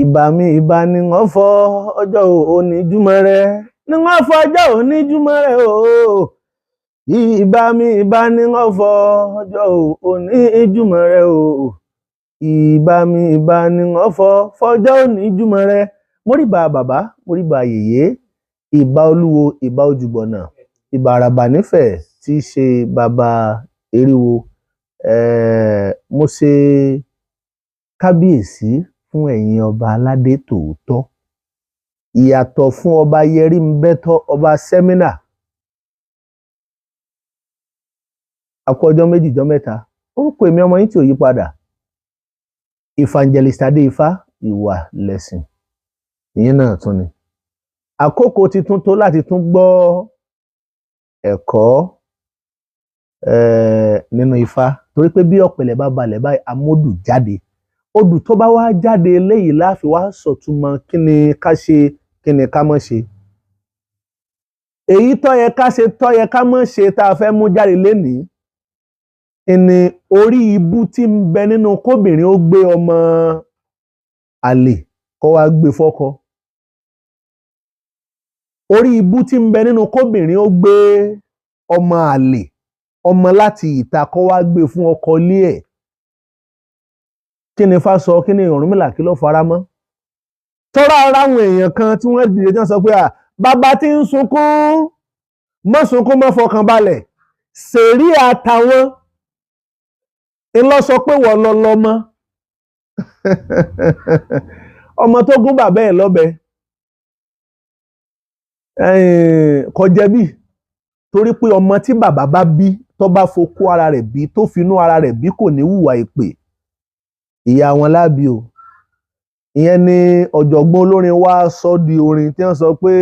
Ìbà mi, ìbà ni wọ́n fọ ọjọ́ òní júmọ́ rẹ, ni wọ́n fọ ọjọ́ òní júmọ́ rẹ o. Ìbà mi, ìbà ni wọ́n fọ ọjọ́ òní júmọ́ rẹ o. Ìbà mi, ìbà ni wọ́n fọ fọjọ́ òní júmọ́ rẹ. Mo rí bá bàbá, mo rí bá yèyé, ìbà olúwo, ìbà ojúgbọ̀nà, ìbà àràbà nífẹ̀ẹ́ tí í ṣe bàbá eriwo. Mo ṣe kábíyèsí fún ẹ̀yin ọba aládé tòótọ́, ìyàtọ̀ fún ọba yẹrí ń bẹ́tọ́, ọba sẹ́mínà. Àkú ọjọ́ méjì, jọ́ mẹ́ta. Orúkọ èmi ọmọ yín tí ò yí padà, Evangelist Adéifá Ìwà Lẹ̀sìn. Ìyẹn náà tún ni àkókò ti tún tó láti tún gbọ́ ẹ̀kọ́ nínú Ifá, torí pé bí ọ̀pẹ̀lẹ̀ bá balẹ̀ báyìí, amódù jáde. Odù tó bá wá jáde léyìí láfi wá sọ̀túnmọ̀ kí ni ká ṣe, kí ni ká má ṣe. Èyí tó yẹ ká ṣe, tó yẹ ká má ṣe, tá a fẹ́ mú jáde lénìí ni orí ibú tí ń bẹ nínú kóbìnrin ó gbé ọmọ àlè kó wá gbé fọ́kọ. Orí ibú tí ń bẹ nínú kóbìnrin ó gbé ọmọ àlè, ọmọ láti ìta, kó wá gbé fún ọkọ ilé ẹ̀. Kí ni Ifá sọ? Kí ni Ọ̀rúnmìlà kí ló fara mọ́? Tọ́ra ara àwọn èèyàn kan tí wọ́n dìde, tí wọ́n sọ pé à bàbá tí ń sunkún, mọ́ sunkún mọ́, fọkàn balẹ̀, sèrí àtàwọn ńlọ sọ pé wọ́n lọ lọ́mọ ọmọ tó gún bàbá ẹ̀ lọ́bẹ kò jẹ̀bi, torí pé ọmọ tí bàbá bá bí, tó bá fokó ara rẹ̀ bí, tó finú ara rẹ̀ bí, kò ní hùwà ìpè ìyá wọn lábí o. Ìyẹn ni ọ̀jọ̀gbọ́n olórin wa sọ di orin tí wọ́n sọ pé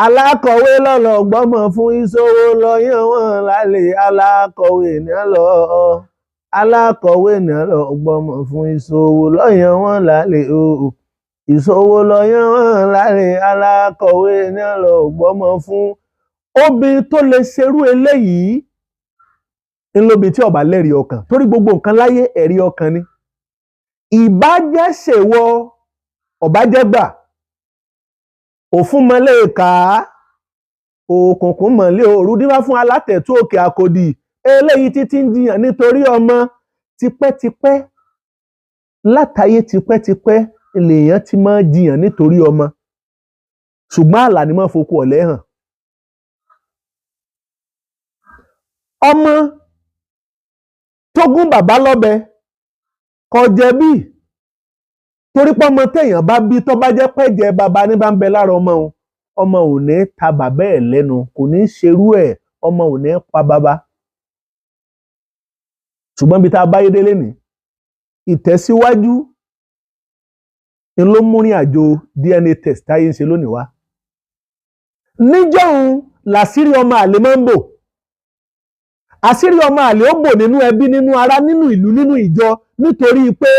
alákọ̀wé lọ́lọ́ gbọ́mọ fún ìṣòro lọ́yàn wọn lálẹ́. Alákọ̀wé ní lọ, alákọ̀wé ní lọ gbọ́mọ fún ìṣòro lọ́yàn wọn lálẹ́ o, ìṣòro lọ́yàn wọn lálẹ́, alákọ̀wé ní lọ gbọ́mọ fún. Obìnrin tó lè ṣerú eléyìí ńlọbi tí ọba lẹ́rìí ọkàn, torí gbogbo nǹkan láyé ẹ̀rí ọkàn ni. Ìbàjẹ́ ṣèwọ ọ̀bàjẹ́ gbà, òfún mọ́lẹ̀ ká, òkùnkùn mọ́lẹ̀ òru, dífá fún alátẹ̀tú òkè àkòdì eléyìí títí ń jiyàn nítorí ọmọ. Tipẹ́tipẹ́ látayé, tipẹ́tipẹ́ lèèyàn ti máa jiyàn nítorí ọmọ, ṣùgbọ́n àlà ni máa fokú ọ̀lẹ́ hàn. Ọmọ tó gún bàbá lọ́bẹ kò jẹ̀bi, torí pé ọmọ téèyàn bá bí, tó bá jẹ́ pẹ́jẹ bàbá ní bá ń bẹ lára ọmọ òun, ọmọ ò ní ta bàbá ẹ̀ lẹ́nu, kò ní ṣerú ẹ̀, ọmọ ò ní pa bàbá. Ṣùgbọ́n bí tá a báyé délé ní ìtẹ̀síwájú ń ló múrin àjò DNA test táyé ń ṣe lónìí wá. Níjọ́un làṣírí ọmọ àlè máa ń bò. Àṣírí ọmọ àlè ó bò nínú ẹbí, nínú ará, nínú ìlú, nínú ìjọ, nítorí pé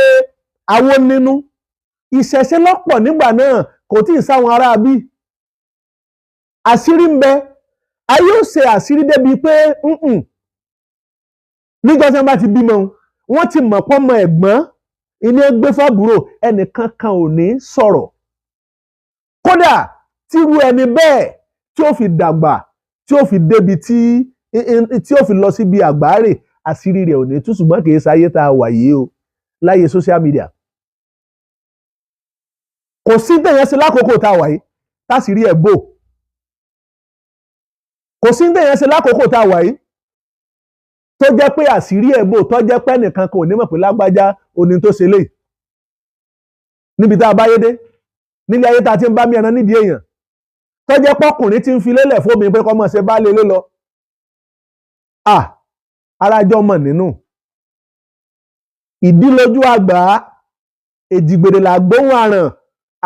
àwọn nínú ìṣẹ̀ṣe lọ́pọ̀ nígbà náà, kò tí ì sáwọn ará bí. Àṣírí ń bẹ, ayé ó ṣe àṣírí débi pé níjọ́ tí wọ́n bá ti bímọ, wọ́n ti mọ̀ pọ́nmọ ẹ̀gbọ́n ilé gbé fábúrò, ẹnìkan kan ò ní sọ̀rọ̀. Kódà tírú ẹni bẹ́ẹ̀ tí ó fi dàgbà, tí ó fi débi tí ó fi lọ síbi àgbáre, àṣírí rẹ̀ ò ní tú. Ṣùgbọ́n kì í ṣayé tá a wà yìí o, láyé social media. Kò sí téèyàn ṣe lákòókò tá a wà yìí táṣìírí ẹ̀ bò. Kò sí téèyàn ṣe lákòókò tá a wà yìí tó jẹ́ pé àṣírí ẹ̀ bò, tó jẹ́ pé ẹnìkan kò ní mọ̀ pé lágbájá oní tó ṣe léyìí. Níbi tá a báyé dé nílé ayé tá a ti ń bá mi ẹran nídìí èèyàn, tó jẹ́ pọ́kùnrin ti ń fi lélẹ̀ fómi pé kọ́ mọ̀ ṣe bá lé lé lọ. Arájọ́ mọ̀ nínú ìdílójú àgbà, èjìgbèrè làgbóhùn àràn,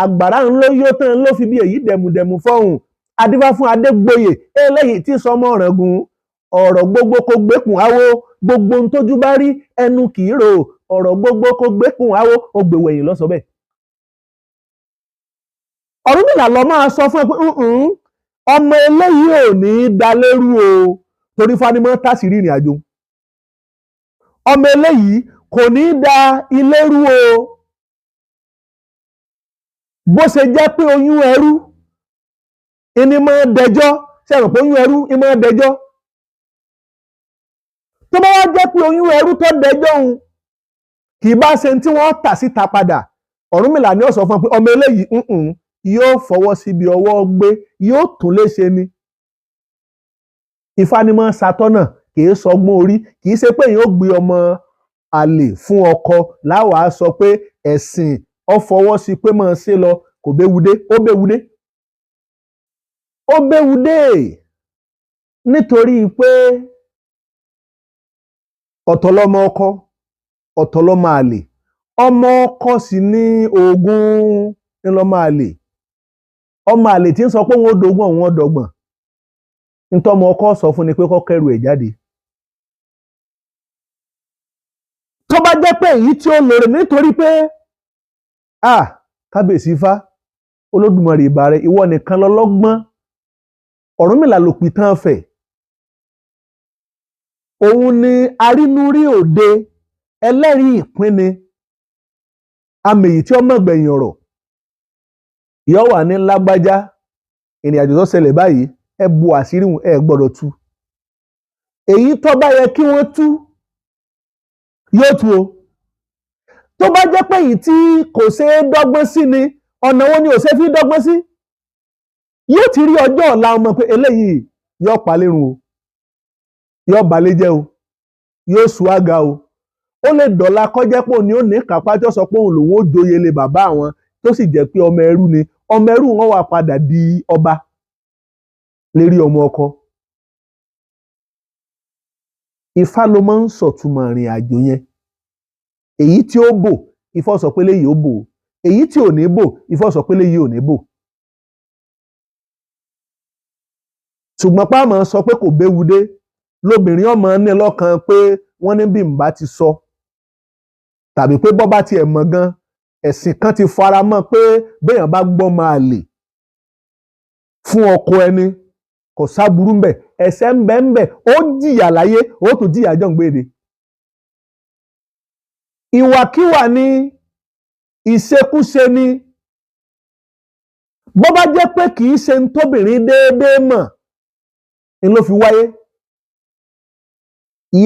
àgbàrá ńlọ yóò tán ló fi bí èyí dẹ̀mùdẹ̀mù fọ́hùn. Adífá fún Adégbòye eléyìí tí sọmọ Ọ̀ràngún, ọ̀rọ̀ gbogbo kò gbékùn áwó, gbogbo ohun tójú bá rí ẹnu kì í rò, ọ̀rọ̀ gbogbo kò gbékùn áwó, ó gbèwò ẹ̀yìn lọ́sọ̀ bẹ́ẹ̀. Ọ̀rúnmìlà lọ máa sọ fún ẹ pé ọmọ eléyìí ò ní í da lérú o, torí fanimọ́ tàṣírí ìrìn àjò. Ọmọ eléyìí kò ní í da ilé rú o. Bó ṣe jẹ́ pé oyún ẹrú ìní máa dẹjọ́, ṣe rò pé oyún ẹrú ìní máa dẹjọ́? Tó bá wá jẹ́ pé oyún ẹrú tó dẹjọ́ òun kì í bá ṣe tí wọ́n tà síta padà, Ọ̀rúnmìlà ni ó sọ fún ọ pé ọmọ eléyìí yóò fọwọ́ síbi ọwọ́ gbé, yóò tún léṣe ni. Ifá ni máa ń ṣatọ́nà, kì í sọgbọ́n orí, kì í ṣe pé èèyàn ó gbé ọmọ àlè fún ọkọ láwàá sọ pé ẹ̀sìn ọ fọwọ́ sí pé máa ṣe lọ, kò béwudé, ó béwudé. Ó béwudé nítorí pé ọ̀tọ̀ lọmọ ọkọ, ọ̀tọ̀ lọmọ àlè. Ọmọ ọkọ sì ní oògùn ńlọmọ àlè. Ọmọ àlè tí ń sọ pé òun ó dogun, òun ó dọgbọ̀n. Ntọ́mọ ọkọ sọ fún ni pé kó kẹ́rù ẹ̀ jáde. Tó bá jẹ́ pé èyí tí ó lòrè nítorí pé kábíyèsí Ifá Olódùmarè ìbà rẹ, ìwọ nìkan lọlọ́gbọ́n, Ọ̀rúnmìlà ló pìtàn fẹ̀. Òun ni arínúrí òde, ẹlẹ́rìí ìpínni, amèyí tí ó mọ̀ gbẹ̀yìn ọ̀rọ̀. Yóò wà ní lágbájá, ìrìn àjò tó ṣẹlẹ̀ báyìí, ẹ bu àṣírí wọn, ẹ gbọ́dọ̀ tú. Èyí tó bá yẹ kí wọ́n tú yóò tú o. Tó bá jẹ́ pé èyí tí kò ṣeé dọ́gbọ́n sí ni, ọ̀nà wo ni ò ṣe fi dọ́gbọ́n sí? Yóò ti rí ọjọ́ ọ̀la ọmọ pé eléyìí yóò palérun o, yóò balẹ̀ jẹ́ o, yóò sú àga o. Ó lè dọ̀la kọjá pé òun ni ó ní kápá tí ó sọ pé òun lòun ó joyè lé bàbá àwọn, tó sì jẹ́ pé ọmọ ẹrú ni. Ọmọ ẹrú wọn wà padà di ọba lérí ọmọ ọkọ. Ifá ló máa ń sọ̀túnmọ̀ ìrìn àjò yẹn. Èyí tí ó bò, Ifá sọ pé léyìí ó bò. Èyí tí ò ní bò, Ifá sọ pé léyìí ò ní bò. Ṣùgbọ́n páàmọ́ sọ pé kò béwudé, lóbìnrin ọmọ ní lọ́kàn pé wọ́n ní bí n bá ti sọ, tàbí pé bọ́ bá tiẹ̀ mọ̀ gan, ẹ̀sìn kan ti fara mọ́ pé béèyàn bá gbọ́ máa lè fún ọkọ ẹni, kò sáburú ńbẹ̀, ẹ̀ṣẹ̀ ńbẹ ńbẹ̀, ó jìyà láyé, ó tún jìyà jọ̀ǹgbèrè. Ìwàkíwà ni, ìṣekúṣe ni. Bó bá jẹ́ pé kì í ṣe ń tóbìnrin déédéé mọ̀ ń ló fi wáyé.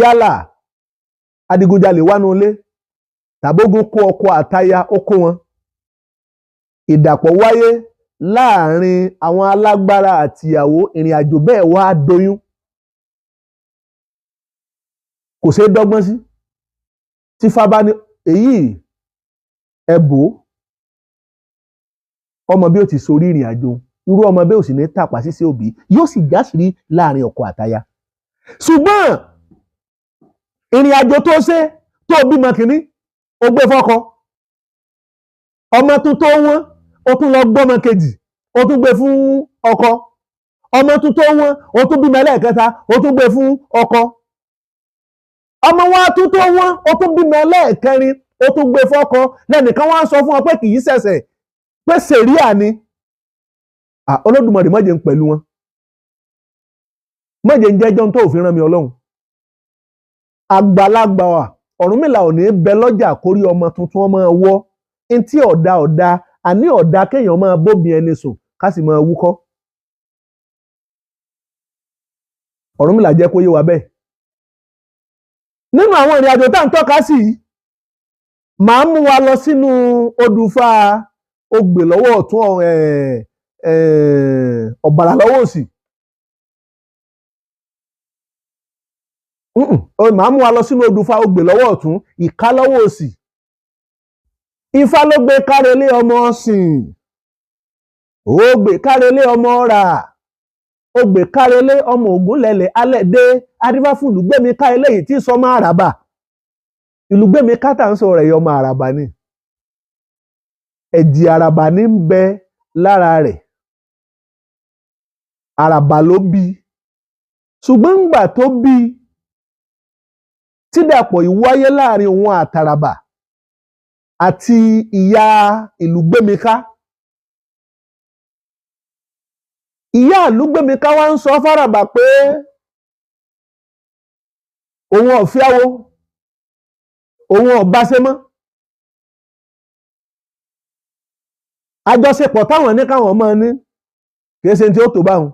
Yálà adigunjalè wá nu ilé, tàbógun kó ọkọ àtaya ó kó wọn. Ìdàpọ̀ wáyé láàrin àwọn alágbára àtìyàwó, ìrìn àjò bẹ́ẹ̀ wá doyún. Kò ṣeé dọ́gbọ́n sí. Tí Ifá bá ní èyí ẹ bò ó, ọmọ bí ó ti sorí ìrìn àjò, irú ọmọ bẹ́ẹ̀ ò sì ní tàpá sísé òbí, yóò sì jásìrí láàrin ọkọ àtaya. Ṣùgbọ́n ìrìn àjò tó ṣe tó bímọ kìíní, ó gbé fọ́kọ, ọmọ tún tó wọ́n, ó tún lọ gbọ́mọ kejì, ó tún gbé fún ọkọ, ọmọ tún tó wọ́n, ó tún bímọ ẹlẹ́ẹ̀kẹta, ó tún gbé fún ọkọ, ọmọ wa tún tó wọ́n, ó tún bímọ ẹlẹ́ẹ̀kẹrin, ó tún gbé fọ́kọ. Lẹ́nìkan wá ń sọ fún ọ pé kì í ṣẹ̀ṣẹ̀, pé sẹ̀ríà ni. Olódùmarè má jẹ́ ń pẹ̀lú wọn, má jẹ́ ń jẹ́jọ́ tó òfin rán mi Ọlọ́run. Àgbàlagbà wa Ọ̀rúnmìlà ò ní bẹ lọ́jà kórí ọmọ tuntun ọmọ wọ́ ntí ọ̀dà ọ̀dà, àní ọ̀dà kéèyàn máa bóbi ẹni sùn ká sì máa wúkọ́. Ọ̀rúnmìlà jẹ́ kó yé wa bẹ́ẹ̀. Nínú àwọn ìrìn àjò tá à ń tọ́ka sí yìí, màá mú wa lọ sínú odùfà ogbè lọ́wọ́ ọ̀tún, ọ̀bàrà lọ́wọ́ òsì. Màá mú wa lọ sínú odùfà ogbè lọ́wọ́ ọ̀tún, ìká lọ́wọ́ òsì. Ifá ló gbé kárelé ọmọ sìn, ó gbé kárelé ọmọ rà, ó gbé kárelé ọmọ Ògúnlẹ̀lẹ̀ alẹ́ dé, adífá fún ìlúgbẹ́mi ká eléyìí tí sọmọ àràbà. Ìlúgbẹ́mi ká tà ń sọ rẹ̀ ọmọ àràbà ni. Ẹ̀jì àràbà ní ń bẹ lára rẹ̀. Àràbà ló bí. Ṣùgbọ́n ńgbà tó bí, tí dàpọ̀ yìí wáyé láàrin òun àtàràbà àti ìyá Ìlúgbẹ́miká. Ìyá Ìlúgbẹ́miká wá ń sọ fáràbà pé òun ò fíáwó, òun ò bá ṣe mọ́. Àjọṣepọ̀ táwọn ní káwọn máa ní kì í ṣe tí ó tó báwọn.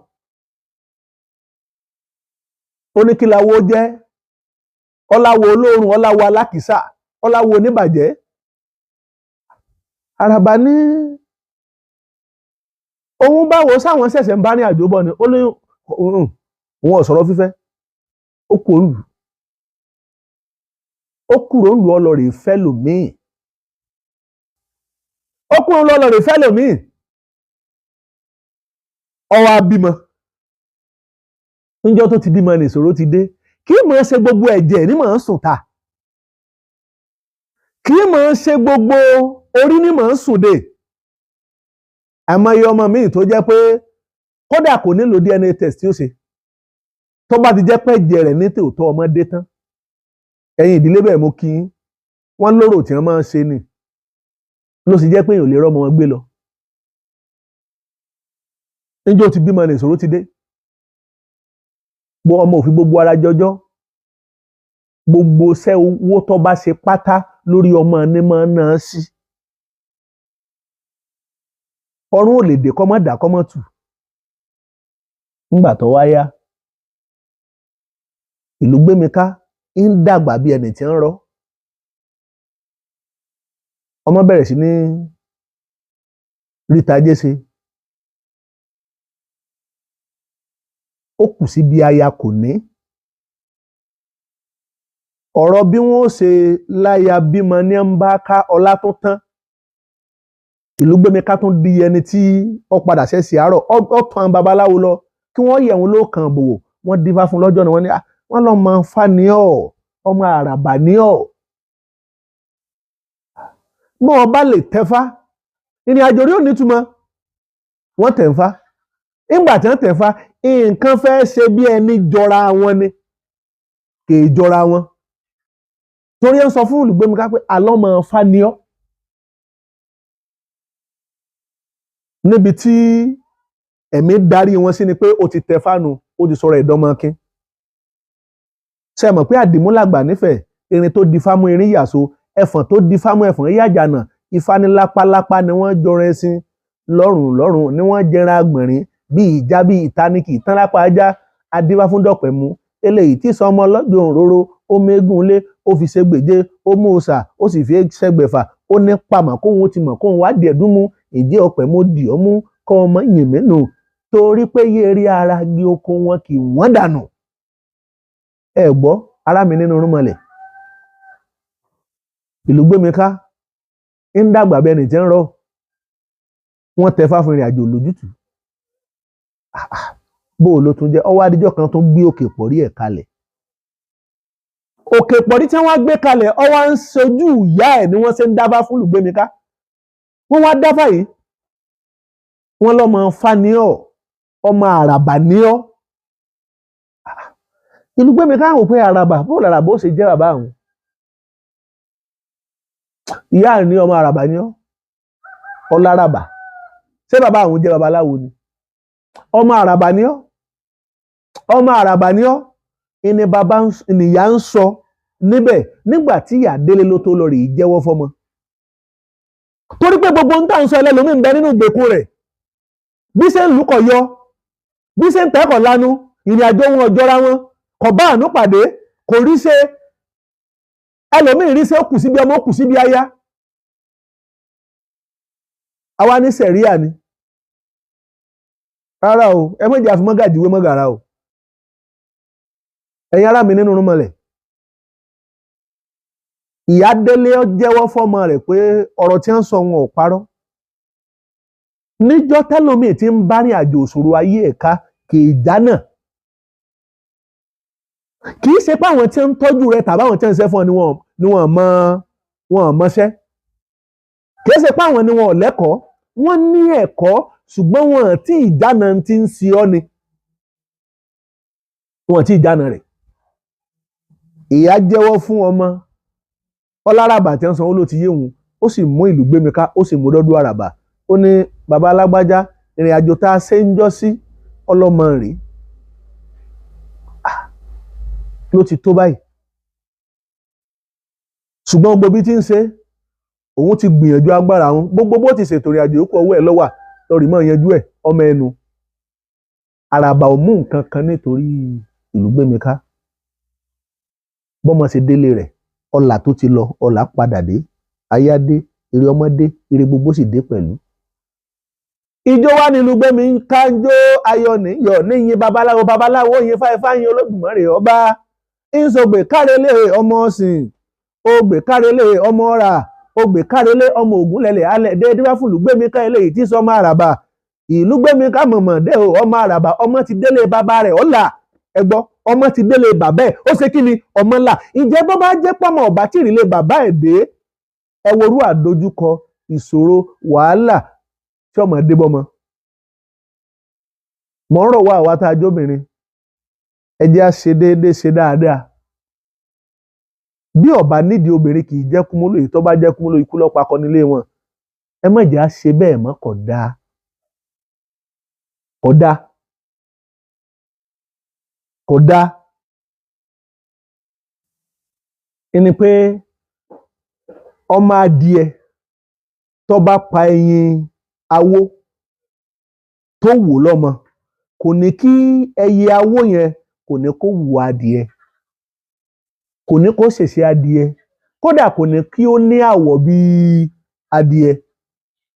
Ó ní kí láwo jẹ́, ọláwo olóorun, ọláwo alákìísà, ọláwo oníbàjẹ́. Àràbà ní òun báwo sáwọn ṣẹ̀ṣẹ̀ ń bá ní àjò bọ̀ ni. Ó ní òun ò sọ̀rọ̀ fífẹ́, ó kú òǹlù, ó kúrò ń lu ọlọ́rẹ̀ fẹ́ lòmíì, ó kúrò ń lu ọlọ́rẹ̀ fẹ́ lòmíì. Ó wá bímọ. Níjọ́ tó ti bímọ ní ìṣòro ti dé. Kì í mọ̀ ṣe gbogbo ẹ̀jẹ̀ ní mọ̀ ń sùn ta, kì í mọ̀ ṣe gbogbo orí ní mọ̀ ń sùn dé. Àmọ́ iye ọmọ míì tó jẹ́ pé kódà kò nílò DNA test tí ó ṣe, tó bá ti jẹ́ pé ẹ̀jẹ̀ rẹ̀ ní tòótọ́ ọmọdé tán. Ẹ̀yin ìdílé bẹ́ẹ̀ mo kí yín, wọ́n lóró tí wọ́n máa ń ṣe ni ló sì jẹ́ pé èèyàn ò lè rọ́mọ wọn gbé lọ. Níjọ́ ti bímọ ní ìṣòro ti dé. Ọmọ òfin gbogbo ara jọjọ́, gbogbo iṣẹ́ owó tó bá ṣe pátá lórí ọmọ ni máa ná sí. Ọrùn ò lè dé kọ́mọ́ dà kọ́mọ́ tù. Nígbà tó wá yá, ìlú gbémiká ń dàgbà bí ẹni tí ń rọ́. Ọmọ bẹ̀rẹ̀ sí ní ríta jẹ́sẹ̀. Ó kù sí bí aya kò ní. Ọ̀rọ̀ bí wọ́n ó ṣe láya bímọ ní ń bá ká ọlá tó tán. Ìlú gbémiká tún di ẹni tí ó padà ṣẹ̀ṣẹ̀ àárọ̀. Ó tàn babaláwo lọ kí wọ́n yẹ̀ wọ́n ló kàn bòwò. Wọ́n dífá fún lọ́jọ́ ni wọ́n ní wọ́n lọ́ máa ń fa ní ọ̀, ọmọ àràbà ní ọ̀. Bọ́n ọba lè tẹ́fá, ìrìn àjò rí ò nítumọ̀. Wọ́n tẹ̀ ń fa. Nígbà tí wọ́n tẹ̀ ń fa, nǹkan fẹ́ ṣe bí ẹni jọra wọn ni, kì í jọra wọn. Torí ẹ ń sọ fún Olùgbémiká pé àlọ́ máa fa ní ọ́. Níbi tí ẹ̀mí darí wọn sí ni pé ó ti tẹ fánu, ó ti sọ̀rọ̀ ẹ̀dọ́mọkin. Ṣé ẹ mọ̀ pé àdìmúlàgbà nífẹ̀ẹ́ irin tó di fámú irin yàso, ẹfọ̀n tó di fámú ẹfọ̀n yàjànà, ifá ní lápálápá ni wọ́n jọrọ ẹṣin, lọ́rùn lọ́rùn ni wọ́n jẹran àgbọ̀nrín, bí ìjà bí ìtaníkì tán lápá ajá, adífá fún dọ̀pẹ̀mú. Eléyìí tí sọmọ lọ́jọ́ òǹrorò, ó mégún lé, ó fi ṣègbèje, ó mú òòṣà, ó sì fi ṣẹgbẹ̀fà, ó ní pàmò kóhun ó ti mọ̀ kóhun wá díẹ̀ dún mú, ìdí ọ̀pẹ̀ mú dì ọ́ mú, kọ́ ọmọ yìn mí nù, torí pé yéèrè ara gé oko wọn kì wọ́n dànù. Ẹ gbọ́, ará mi nínú rúmọlẹ̀. Ìlú gbémiká ń dàgbà bí ẹni tí ń rọ̀. Wọ́n tẹ fáfún ìrìn àjò lójútùú. Bó o ló tún jẹ́, ọwọ́ adijọ́ kan tó gbé òkè pọ̀rí ẹ̀ kalẹ̀. Òkè pọ̀rí tí wọ́n gbé kalẹ̀, ọwọ́ ń sojú ìyá ẹ̀ ni wọ́n ṣe ń dábàá fún Olùgbémiká. Wọ́n wá dáfà yìí. Wọ́n lọ́mọ Ifá ní ọ́, ọmọ àràbà ní ọ́. Ìlúgbémiká wò pé àràbà, bó làràbà ó ṣe jẹ́ bàbá àwọn. Ìyá ẹ̀ ní ọmọ àràbà ní ọ́, ọláràbà. Ṣé bàbá àwọn jẹ́ babaláwo ni? Ọmọ àràbà ní ọ́, ọmọ àràbà ní ọ́. Ìní bàbá ìyá ń sọ níbẹ̀ nígbà tí ìyá délé ló tó lọ rèé jẹ́wọ́ fọ́mọ. Torí pé gbogbo ń tà ń sọ ẹlẹ́lòmíì ń bẹ nínú ìgbèkùn rẹ̀. Bí ṣe ń lù kọ̀ yọ, bí ṣe ń tẹ́kọ̀ lanu, ìrìn àjò wọn ọjọ́ra wọn, kò bá àánú pàdé, kò rí ṣe. Ẹlòmíì rí ṣe ó kù síbi ọmọ, ó kù síbi aya. Àwa ní sẹ̀ríà ni. Rárá o, ẹ má jẹ́ àfi mọ́gàjì wé mọ́gàrà o. Ẹ̀yin ará mi nínú rúmọlẹ̀. Ìyá délé ó jẹ́wọ́ fọ́mọ rẹ̀ pé ọ̀rọ̀ tí ń sọ wọn ò parọ́. Níjọ́ tẹ́lòmíì tí ń bá rìn àjò òṣòro ayé ẹ̀ka kì í jánà. Kì í ṣe pé àwọn tí ń tọ́jú rẹ̀ tàbí àwọn tí ń ṣe fún ọ ni wọ́n mọṣẹ́. Kì í ṣe pé àwọn ni wọn ò lẹ́kọ̀ọ́. Wọ́n ní ẹ̀kọ́ ṣùgbọ́n wọn tí ìjánà ti ń ṣe ọ́ ni. Wọn tí ìjánà rẹ̀. Ìyá jẹ́wọ́ fún ọmọ ọláràbà tí ń sanwó ló ti yé òun, ó sì mú Ìlúgbémiká, ó sì mú dọ́dún àràbà. Ó ní bàbá alágbájá, ìrìn àjò tá a ṣe ń jọ́ sí ọlọ́mọ rèé ló ti tó báyìí. Ṣùgbọ́n gbogbo bí tí ń ṣe, Òun ti gbìyànjú agbára òun gbogbo bó ti ṣètò ìrìn àjò yòókù, ọwọ́ ẹ̀ lọ́wà lọ́rìí mọ́ yanjú ẹ̀. Ọmọ ẹnu àràbà ò mú nǹkan kan nítorí ìlú gbémiká. Bọ́mọ ṣe délé rẹ̀, ọlà tó ti lọ, ọlà padà dé, aya dé, ire ọmọ dé, ire gbogbo sì dé pẹ̀lú. Ijó wá nílùú gbẹmí ká ń jó ayọ̀ níyọ̀ níyìn babaláwo, babaláwo yin fáifá yin Olódùmarè ọba ńsọgbè kárẹlẹ ọmọ ọsìn ògbè kárẹlẹ ọmọ ọrà ògbè kárẹlẹ ọmọ ògúnlẹlẹ alẹ déédéé fún ìlú ká eléyìí tí sọmọ àràbà ìlú gbẹmí ká mọ̀mọ̀ dé o. Ọmọ àràbà, ọmọ ti délé bàbá rẹ̀ ọ̀là. Ẹ gbọ́, ọmọ ti délé bàbá ẹ̀, ó ṣe kí ni? Ọmọ ńlá. Ǹjẹ́ bó bá jẹ́ pọ́mọ ọ̀bá tí ìrìlẹ̀ bàbá ẹ̀ dé, ẹ worú àdójúkọ, ìṣòro, wàhálà tí ọmọ dé bọ́mọ. Mọ̀ ń rọ̀ wá àwa tá a jóbìnrin, ẹ jẹ́ á ṣe déédéé, ṣe dáadáa. Bí ọba nídìí obìnrin kì í jẹ́ kúmólú, èyí tó bá jẹ́ kúmólú, ikú lọ́pàá akọnilé wọn. Ẹ má jẹ́ á ṣe bẹ́ẹ̀ mọ́. Kò dáa, kò dáa, kò dáa. Ẹni pé ọmọ adìẹ tó bá pa ẹyin awó tó wò lọ́mọ, kò ní kí ẹyẹ awó yẹn, kò ní kó wù adìẹ, kò ní kó ṣèṣe adìẹ, kódà kò ní kí ó ní àwọ̀ bíi adìẹ,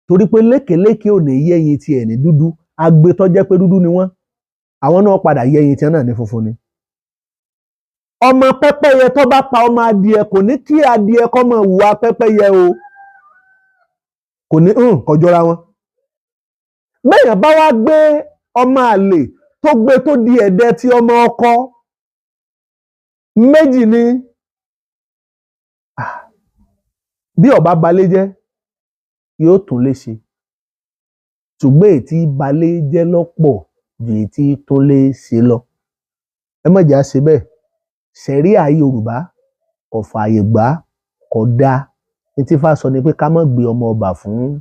torí pé lékeléké ò ní yẹ́yin tiẹ̀ ní dúdú. Agbe tó jẹ́ pé dúdú ni wọ́n, àwọn náà padà yẹ́yin tiẹ̀ náà ní funfun ni. Ọmọ pẹ́pẹ́yẹ tó bá pa ọmọ adìẹ, kò ní kí adìẹ kó máa hùwà pẹ́pẹ́yẹ o, kò ní kò jọra wọn. Bẹ́ẹ̀yàn bá wá gbé ọmọ àlè tó gbé tó di ẹ̀dẹ tí ọmọ ọkọ méjì ni, bí ó bá balẹ̀ jẹ́ yóò tún lè ṣe, ṣùgbọ́n èyí tí balẹ̀ jẹ́ lọ́pọ̀ ju èyí tí tún lè ṣe lọ. Ẹ má jẹ́ á ṣe bẹ́ẹ̀. Ṣẹ̀ríà Yorùbá kò fààyè gbà, kò dáa. Ní tí Ifá sọ ni pé ká má gbé ọmọ ọba fún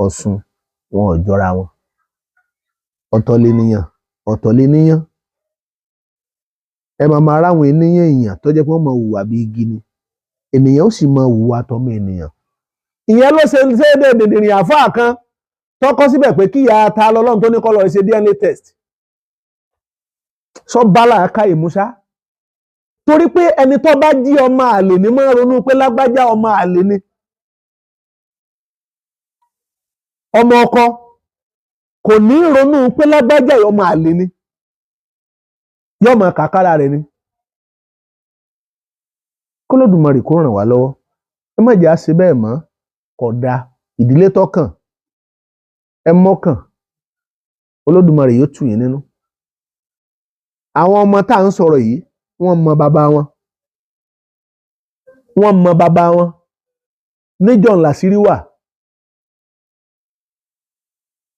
Ọ̀ṣun, wọn ò jọra wọn. Ọ̀tọ̀ lènìyàn, ọ̀tọ̀ lènìyàn. Ẹ máa máa ráwọn ènìyàn èèyàn tó jẹ́ pé wọ́n máa hùwà bí igi ni, ènìyàn ó sì máa hùwà tọmọ ènìyàn. Ìyẹn ló ṣe ṣe dèdèrìn àáfàá kan tọkọ síbẹ̀ pé kíyà ta lọ́lọ́run tó ní kó lọ ṣe DNA test. Sọ bala ká ìmúṣá, torí pé ẹni tó bá jí ọmọ àlè ní máa ronú pé lágbájá ọmọ àlè ni. Ọmọ ọkọ kò ní ronú pé lágbájá ọmọ àlè ni, yóò máa kàkàrà rẹ̀ ni. K'Olódùmarè kó ràn wá lọ́wọ́. Ẹ má jẹ́ á ṣe bẹ́ẹ̀ mọ́, kò dáa. Ìdílé tọkàn ẹ mọ́kàn, Olódùmarè yóò tù yín nínú. Àwọn ọmọ tá à ń sọ̀rọ̀ yìí, wọ́n mọ bàbá wọn, wọ́n mọ bàbá wọn. Níjọ́ ńlá sírí wà,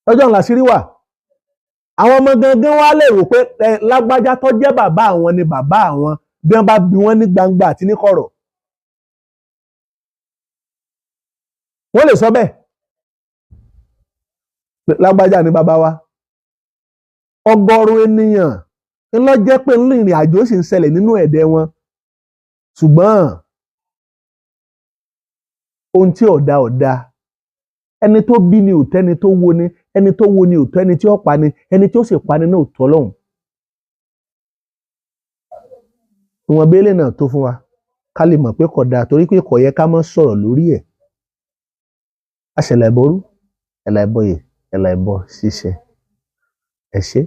lọ́jọ́ ńlá sírí wà. Àwọn ọmọ gangan wá lè rò pé ẹ lágbájá tó jẹ́ bàbá àwọn ni bàbá àwọn, bí wọ́n bá bi wọ́n ní gbangba àti ní kọ̀rọ̀, wọ́n lè sọ bẹ́ẹ̀, lágbájá ni bàbá wa. Ọ̀gọ̀rọ̀ ènìyàn ńlọ jẹ́ pé ńlọ ìrìn àjò sì ń ṣẹlẹ̀ nínú ẹ̀dẹ̀ wọn, ṣùgbọ́n ohun tí ọ̀dà ọ̀dà, ẹni tó bí ni ò tẹ́ni tó wo ni, ẹni tó wo ni ò tọ́ ẹni tí ó pa ni, ẹni tí ó sì pa ni náà ò tọ́ lọ́hùn. Ìwọ̀n abẹ́lé náà tó fún wa ká lè mọ̀ pé kò dáa, torí pé kò yẹ ká má sọ̀rọ̀ lórí ẹ̀. Aṣẹ̀lẹ̀ ìbọrú, ẹ̀là ìbọyè, ẹ̀là ìbọ ṣíṣe. Ẹ ṣé.